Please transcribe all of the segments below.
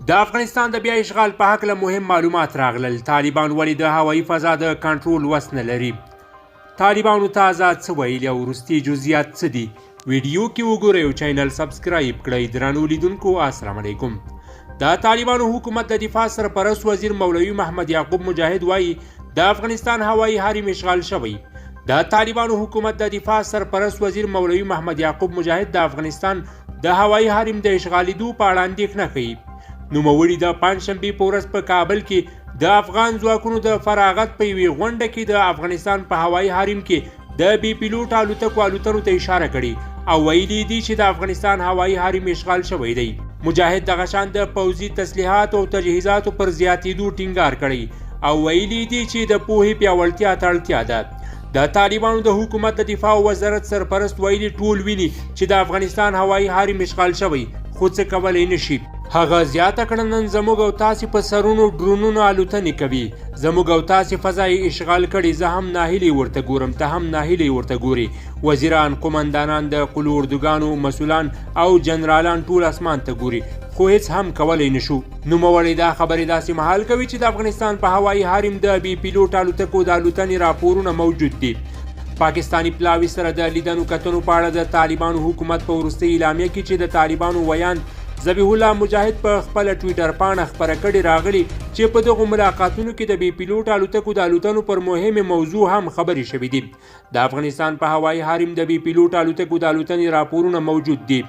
د افغانستان د بیا اشغال په هکله مهم معلومات راغلل. طالبان ولې د هوایي فضا د کنټرول وس نه لري؟ طالبانو تازه څه ویلي او وروستي جزئیات څه دي؟ ویډیو کې وګورئ او چینل سبسکرایب کړئ. درنو لیدونکو، السلام علیکم. د طالبانو حکومت د دفاع سرپرست وزیر مولوي محمد یعقوب مجاهد وایي، د افغانستان هوایي حریم اشغال شوی. د طالبانو حکومت د دفاع سرپرست وزیر مولوي محمد یعقوب مجاهد د افغانستان د هوایي حریم د اشغالېدو په اړه اندېښنه ښيي. نوموړي د پنجشنبې په ورځ په کابل کې د افغان ځواکونو د فراغت په یوې غونډه کې د افغانستان په هوایي حریم کې د بې پیلوټه الوتکو الوتنو ته اشاره کړې او ویلي دي چې د افغانستان هوایي حریم اشغال شوی دی. مجاهد دغه شان د پوځي تسلیحاتو او تجهیزاتو پر زیاتېدو ټینګار کړی او ویلي دي چې د پوهې پیاوړتیا ته اړتیا ده. د طالبانو د حکومت د دفاع وزارت سرپرست ویلي، ټول ویني چې د افغانستان هوایي حریم اشغال شوی، خو څه کولی نشي. هغه زیاته کړه، نن زموږ او تاسې په سرونو ډرونونه الوتنې کوي، زموږ او تاسې فضا یې اشغال کړې. زه هم ناهیلی ورته ګورم، ته هم ناهیلی ورته ګورې. وزیران، قومندانان، د قول اردوګانو مسولان او جنرالان ټول اسمان ته ګوري، خو هیڅ هم کولی نشو. نوموړی دا خبرې داسې مهال کوي چې د افغانستان په هوایي حریم د بې پیلوټه الوتکو د الوتنې راپورونه موجود دي. پاکستاني پلاوي سره د لیدنو کتنو په اړه د طالبانو حکومت په وروستۍ اعلامیه کې، چې د طالبانو ویاند ذبیح الله مجاهد په خپله ټویټر پاڼه خپره کړې، راغلي چې په دغو ملاقاتونو کې د بې پیلوټه الوتکو د الوتنو پر مهمې موضوع هم خبرې شوې دي. د افغانستان په هوایي حریم د بې پیلوټه الوتکو د الوتنې راپورونه موجود دي.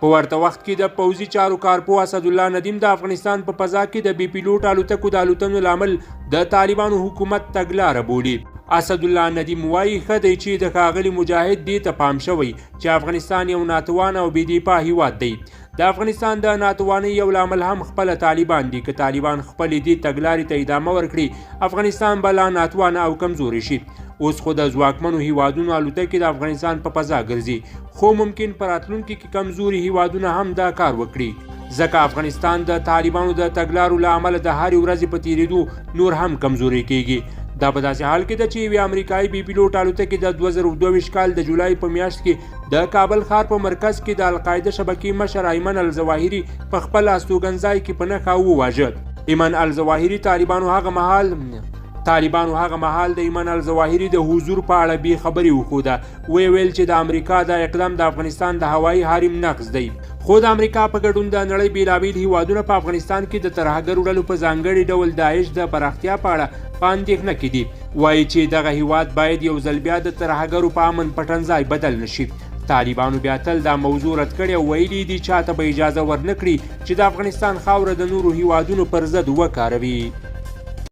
په ورته وخت کې د پوځي چارو کارپوه اسدالله ندیم د افغانستان په فضا کې د بې پیلوټه الوتکو د الوتنو لامل د طالبانو حکومت تګلاره بولي. اسدالله ندیم وایي، ښه دی چې د ښاغلي مجاهد دې ته پام شوی چې افغانستان یو ناتوانه او بې دفاع هیواد دی. د افغانستان د ناتوانۍ یو لامل هم خپله طالبان دي. که طالبان خپلې دې تګلارې ته ادامه ورکړي، افغانستان به لا ناتوانه او کمزوری شي. اوس خو د ځواکمنو هیوادونو الوتکې د افغانستان په فضا ګرځي، خو ممکن په راتلونکي کې کمزوري هیوادونه هم دا کار وکړي، ځکه افغانستان د طالبانو د تګلارو له امله د هرې ورځې په تیریدو نور هم کمزوری کیږي. دا په داسې حال کې ده چې یوې امریکایي بې پیلوټه الوتکې د 2022 کال د جولای په میاشت کې د کابل ښار په مرکز کې د القاعده شبکې مشر ایمن الظواهري په خپل استوګنځای کې په نښه وواژه. ایمن الظواهري طالبانو هغه مهال د ایمن الظواهري د حضور په اړه بې خبري وښوده، ویې ویل چې د امریکا دا اقدام د افغانستان د هوایي حریم نقض دی. خو د امریکا په ګډون د نړۍ بېلابېل هیوادونه په افغانستان کې د ترهګرو ډلو، په ځانګړي ډول داعش د پراختیا په اړه په اندېښنه کې دي. وایي چې دغه هیواد باید یو ځل بیا د ترهګرو په امن پټنځای بدل نشي. طالبانو بیا تل دا موضوع رد کړې او ویلي دي، چاته به اجازه ورنکړي چې د افغانستان خاوره د نورو هیوادونو پر ضد وکاروي.